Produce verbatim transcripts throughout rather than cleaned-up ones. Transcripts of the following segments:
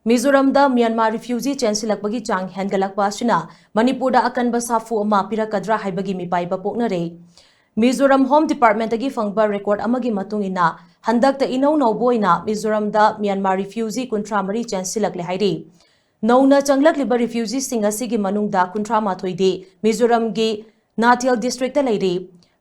ꯃꯤꯖꯣꯔꯥꯝꯗ Myanmar refugee ꯆꯦꯟꯁꯤꯜꯂꯛꯄꯒꯤ ꯆꯥꯡ ꯍꯦꯟꯒꯠꯂꯛꯄ ꯑꯁꯤꯅ ꯃꯅꯤꯄꯨꯔꯗ ꯑꯀꯟꯕ ꯁꯥꯐꯨ ꯑꯃ ꯄꯤꯔꯛꯀꯗ꯭ꯔꯥ ꯍꯥꯏꯕꯒꯤ ꯃꯤꯄꯥꯏꯕ ꯄꯣꯛꯅꯔꯦ꯫ ꯃꯤꯖꯣꯔꯥꯝ ꯍꯣꯝ ꯗꯤꯄꯥꯔꯠꯃꯦꯟꯠꯇꯒꯤ ꯐꯪꯕ ꯔꯦꯀꯣꯔꯗ ꯑꯃꯒꯤ ꯃꯇꯨꯡ ꯏꯟꯅ, ꯍꯟꯗꯛꯇ ꯏꯅꯧ ꯅꯧꯕ ꯑꯣꯏꯅ ꯃꯤꯖꯣꯔꯥꯝꯗ ꯃ꯭ꯌꯥꯟꯃꯥꯔ ꯔꯤꯐ꯭ꯌꯨꯖꯤ ꯀꯨꯟꯊ꯭ꯔꯥ ꯃꯔꯤ ꯆꯦꯟꯁꯤꯜꯂꯛꯂꯦ ꯍꯥꯏꯔꯤ꯫ ꯅꯧꯅ ꯆꯪꯂꯛꯂꯤꯕ ꯔꯤꯐ꯭ꯌꯨꯖꯤꯁꯤꯡ ꯑꯁꯤꯒꯤ ꯃꯅꯨꯡꯗ ꯀꯨꯟꯊ꯭ꯔꯥ ꯃꯥꯊꯣꯏꯗꯤ ꯃꯤꯖꯣꯔꯥꯝꯒꯤ ꯅꯥꯊꯦꯜ ꯗꯤꯁꯇ꯭ꯔꯤꯛꯇ ꯂꯩꯔꯤ꯫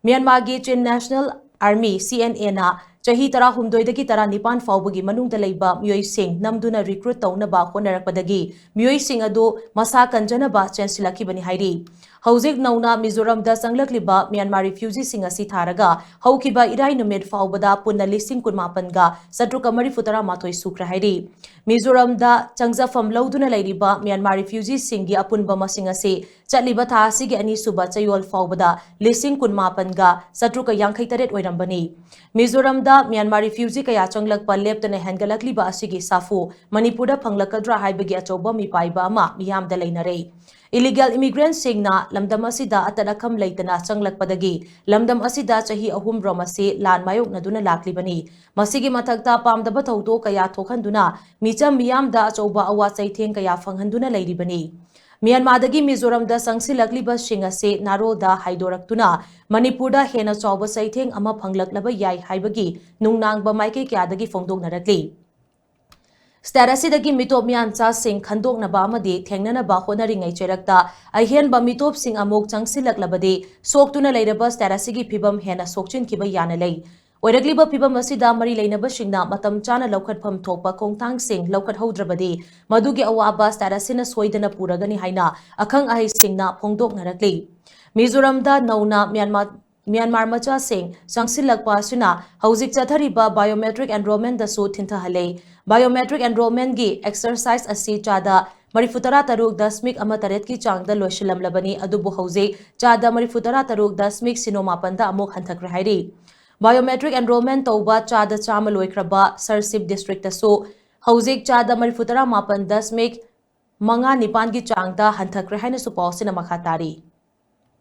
ꯃ꯭ꯌꯥꯟꯃꯥꯔꯒꯤ ꯆꯤꯟ ꯅꯦꯁꯅꯦꯜ ꯑꯥꯔꯃꯤ, ꯁꯤ ꯑꯦꯟ ꯑꯦꯅ, ꯆꯍꯤ ꯇꯔꯥꯍꯨꯝꯗꯣꯏꯗꯒꯤ ꯇꯔꯥꯅꯤꯄꯥꯟ ꯐꯥꯎꯕꯒꯤ ꯃꯅꯨꯡꯗ ꯂꯩꯕ ꯃꯤꯑꯣꯏꯁꯤꯡ ꯅꯝꯗꯨꯅ ꯔꯤꯀ꯭ꯔꯨꯠ ꯇꯧꯅꯕ ꯍꯣꯠꯅꯔꯛꯄꯗꯒꯤ ꯃꯤꯑꯣꯏꯁꯤꯡ ꯑꯗꯨ ꯃꯁꯥ ꯀꯟꯖꯅꯕ ꯆꯦꯟꯁꯤꯜꯂꯛꯈꯤꯕꯅꯤ ꯍꯥꯏꯔꯤ꯫ ꯍꯧꯖꯤꯛ ꯅꯧꯅ ꯃꯤꯖꯣꯔꯥꯝꯗ ꯆꯪꯂꯛꯂꯤꯕ ꯃ꯭ꯌꯥꯟꯃꯥꯔ ꯔꯤꯐ꯭ꯌꯨꯖꯤꯁꯤꯡ ꯑꯁꯤ ꯊꯥꯔꯒ ꯍꯧꯈꯤꯕ ꯏꯔꯥꯏ ꯅꯨꯃꯤꯠ ꯐꯥꯎꯕꯗ ꯄꯨꯟꯅ ꯂꯤꯁꯤꯡ ꯀꯨꯟꯃꯥꯄꯟꯒ ꯆꯥꯇ꯭ꯔꯨꯛꯀ ꯃꯔꯤꯐꯨ ꯇꯔꯥ ꯃꯥꯊꯣꯏ ꯁꯨꯈ꯭ꯔꯦ ꯍꯥꯏꯔꯤ꯫ ꯃꯤꯖꯣꯔꯥꯝꯗ ꯆꯪꯖꯐꯝ ꯂꯧꯗꯨꯅ ꯂꯩꯔꯤꯕ ꯃ꯭ꯌꯥꯟꯃꯥꯔ ꯔꯤꯐ꯭ꯌꯨꯖꯤꯁꯤꯡꯒꯤ ꯑꯄꯨꯟꯕ ꯃꯁꯤꯡ ꯑꯁꯤ ꯆꯠꯂꯤꯕ ꯊꯥ ꯑꯁꯤꯒꯤ ꯑꯅꯤꯁꯨꯕ ꯆꯌꯣꯜ ꯐꯥꯎꯕꯗ ꯂꯤꯁꯤꯡ ꯀꯨꯟꯃꯥꯄꯟꯒ ꯆꯥꯇ꯭ꯔꯨꯛꯀ ꯌꯥꯡꯈꯩ ꯇꯔꯦꯠ ꯑꯣꯏꯔꯝꯕꯅꯤ꯫ ꯃꯤꯖꯣꯔꯥꯝꯗ ꯃ꯭ꯌꯥꯟꯃꯥꯔ ꯔꯤꯐ꯭ꯌꯨꯖꯤ ꯀꯌꯥ ꯆꯪꯂꯛꯄ ꯂꯦꯞꯇꯅ ꯍꯦꯟꯒꯠꯂꯛꯂꯤꯕ ꯑꯁꯤꯒꯤ ꯁꯥꯐꯨ ꯃꯅꯤꯄꯨꯔꯗ ꯐꯪꯂꯛꯀꯗ꯭ꯔꯥ ꯍꯥꯏꯕꯒꯤ ꯑꯆꯧꯕ ꯃꯤꯄꯥꯏꯕ ꯑꯃ ꯃꯤꯌꯥꯝꯗ ꯂꯩꯅꯔꯦ꯫ ꯏꯂꯤꯒꯦꯜ ꯏꯃꯤꯒ꯭ꯔꯦꯟꯠꯁꯤꯡꯅ ꯂꯝꯗꯝ ꯑꯁꯤꯗ ꯑꯇꯠ ꯑꯈꯝ ꯂꯩꯇꯅ ꯆꯪꯂꯛꯄꯗꯒꯤ ꯂꯝꯗꯝ ꯑꯁꯤꯗ ꯆꯍꯤ ꯑꯍꯨꯝ ꯔꯣꯝ ꯑꯁꯤ ꯂꯥꯟ ꯃꯥꯌꯣꯛꯅꯗꯨꯅ ꯂꯥꯛꯂꯤꯕꯅꯤ꯫ ꯃꯁꯤꯒꯤ ꯃꯊꯛꯇ ꯄꯥꯝꯗꯕ ꯊꯧꯗꯣꯛ ꯀꯌꯥ ꯊꯣꯛꯍꯟꯗꯨꯅ ꯃꯤꯆꯝ ꯃꯤꯌꯥꯝꯗ ꯑꯆꯧꯕ ꯑꯋꯥ ꯆꯩꯊꯦꯡ ꯀꯌꯥ ꯐꯪꯍꯟꯗꯨꯅ ꯂꯩꯔꯤꯕꯅꯤ꯫ ꯃ꯭ꯌꯥꯟꯃꯥꯔꯗꯒꯤ ꯃꯤꯖꯣꯔꯥꯝꯗ ꯆꯪꯁꯤꯜꯂꯛꯂꯤꯕꯁꯤꯡ ꯑꯁꯤ ꯅꯥꯔꯣꯜꯗ ꯍꯥꯏꯗꯣꯔꯛꯇꯨꯅ ꯃꯅꯤꯄꯨꯔꯗ ꯍꯦꯟꯅ ꯆꯥꯎꯕ ꯆꯩꯊꯦꯡ ꯑꯃ ꯐꯪꯂꯛꯂꯕ ꯌꯥꯏ ꯍꯥꯏꯕꯒꯤ ꯅꯨꯡꯅꯥꯡꯕ ꯃꯥꯏꯀꯩ ꯀꯌꯥꯗꯒꯤ ꯐꯣꯡꯗꯣꯛꯅꯔꯛꯂꯤ꯫ ꯁ꯭ꯇꯦꯠ ꯑꯁꯤꯗꯒꯤ ꯃꯤꯇꯣꯞ ꯃꯤꯌꯥꯟꯆꯥꯁꯤꯡ ꯈꯟꯗꯣꯛꯅꯕ ꯑꯃꯗꯤ ꯊꯦꯡꯅꯅꯕ ꯍꯣꯠꯅꯔꯤꯉꯩ ꯆꯩꯔꯛꯇ ꯑꯍꯦꯟꯕ ꯃꯤꯇꯣꯞꯁꯤꯡ ꯑꯃꯨꯛ ꯆꯪꯁꯤꯜꯂꯛꯂꯕꯗꯤ ꯁꯣꯛꯇꯨꯅ ꯂꯩꯔꯕ ꯁ꯭ꯇꯦꯠ ꯑꯁꯤꯒꯤ ꯐꯤꯕꯝ ꯍꯦꯟꯅ ꯁꯣꯛꯆꯤꯟꯈꯤꯕ ꯌꯥꯅ ꯂꯩ꯫ ꯑꯣꯏꯔꯛꯂꯤꯕ ꯐꯤꯕꯝ ꯑꯁꯤꯗ ꯃꯔꯤ ꯂꯩꯅꯕꯁꯤꯡꯅ ꯃꯇꯝ ꯆꯥꯅ ꯂꯧꯈꯠꯐꯝ ꯊꯣꯛꯄ ꯈꯣꯡꯊꯥꯡꯁꯤꯡ ꯂꯧꯈꯠꯍꯧꯗ꯭ꯔꯕꯗꯤ ꯃꯗꯨꯒꯤ ꯑꯋꯥꯕ ꯁ꯭ꯇꯦꯠ ꯑꯁꯤꯅ ꯁꯣꯏꯗꯅ ꯄꯨꯔꯒꯅꯤ ꯍꯥꯏꯅ ꯑꯈꯪ ꯑꯍꯩꯁꯤꯡꯅ ꯐꯣꯡꯗꯣꯛꯅꯔꯛꯂꯤ꯫ ꯃꯤꯖꯣꯔꯥꯝꯗ ꯅꯧꯅ ꯃ꯭ꯌꯥꯟꯃꯥꯔ, ꯃ꯭ꯌꯥꯟꯃꯥꯔ ꯃꯆꯥꯁꯤꯡ ꯆꯪꯁꯤꯜꯂꯛꯄ ꯑꯁꯤꯅ ꯍꯧꯖꯤꯛ ꯆꯠꯊꯔꯤꯕ biometric enrollment ꯗꯁꯨ ꯊꯤꯟꯊꯍꯜꯂꯦ꯫ Biometric enrollment ꯒꯤ exercise ꯑꯁꯤ ꯆꯥꯗ ꯃꯔꯤꯐꯨ ꯇꯔꯥ ꯇꯔꯨꯛ ꯗꯁꯃꯤꯛ ꯑꯃ ꯇꯔꯦꯠꯀꯤ ꯆꯥꯡꯗ ꯂꯣꯏꯁꯤꯜꯂꯝꯂꯕꯅꯤ, ꯑꯗꯨꯕꯨ ꯍꯧꯖꯤꯛ ꯆꯥꯗ ꯃꯔꯤꯐꯨ ꯇꯔꯥ ꯇꯔꯨꯛ ꯗꯁꯃꯤꯛ ꯁꯤꯅꯣ ꯃꯥꯄꯟꯗ ꯑꯃꯨꯛ ꯍꯟꯊꯈ꯭ꯔꯦ ꯍꯥꯏꯔꯤ꯫ Biometric enrollment ꯇꯧꯕ ꯆꯥꯗ ꯆꯥꯝꯃ ꯂꯣꯏꯈ꯭ꯔꯕ ꯁꯔꯁꯤꯞ ꯗꯤꯁꯇ꯭ꯔꯤꯛꯇꯁꯨ ꯍꯧꯖꯤꯛ ꯆꯥꯗ ꯃꯔꯤꯐꯨ ꯇꯔꯥ ꯃꯥꯄꯟ ꯗꯁꯃꯤꯛ ꯃꯉꯥ ꯅꯤꯄꯥꯟꯒꯤ ꯆꯥꯡꯗ ꯍꯟꯊꯈ꯭ꯔꯦ ꯍꯥꯏꯅꯁꯨ ꯄꯥꯎ ꯑꯁꯤꯅ ꯃꯈꯥ ꯇꯥꯔꯤ꯫